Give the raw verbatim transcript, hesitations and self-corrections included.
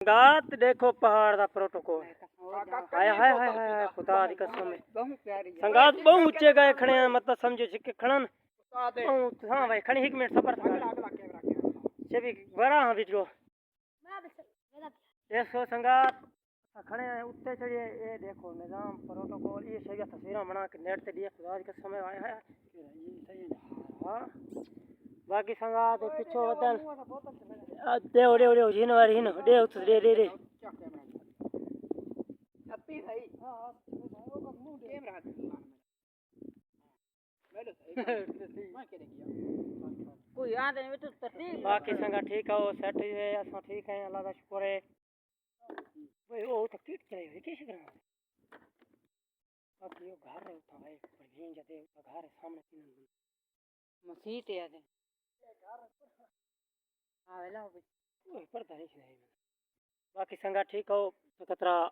سنگات ݙیکھو پہاڑ دا پروٹوکول۔ ہائے ہائے ہائے ہائے، خدا دی قسم ہے۔ سنگات ٻہوں اچے ڳئے کھڑے ہیں، مطلب سمجھو جی کہ کھڑن۔ ٻہوں، ہاں بھائی، کھڑی ہک منٹ صبر کر۔ چے بھی بڑا ہاں ویڈیو۔ ݙیکھو سنگات، اساں کھڑے ہیں اتے چڑھیے، اے ݙیکھو نظام پروٹوکول، اے شریعت تصویراں بݨا کے نیٹ تے ݙیے، خدا دی قسم ہے، ہائے ہائے۔ ہاں۔ باقی سنگات پچھو ودن۔ آ، ݙے، ݙے، ݙے، ہن واری ہن، ݙے اتھے، ݙے، ݙے، ݙے۔ کوئی آندے نہیں، تو ترتیب۔ باقی سنگت ٹھیک ہے، وہ سیٹ ہی ہے، اساں ٹھیک ہیں، اللہ دا شکر ہے۔ بھئی، وہ تو کٹ چلے ہوئے، کیسے کرنا؟ باقی وہ گھر ہے، اتھاں ہے، پروین جدے، اتھاں گھر ہے، سامنے تین۔ مسیت ہے، آدھے۔ ہاں، ویلا ہو گئی۔ اوہ، پردہ نہیں چھڑایا میں۔ باقی سنگت ٹھیک ہو، تو کترا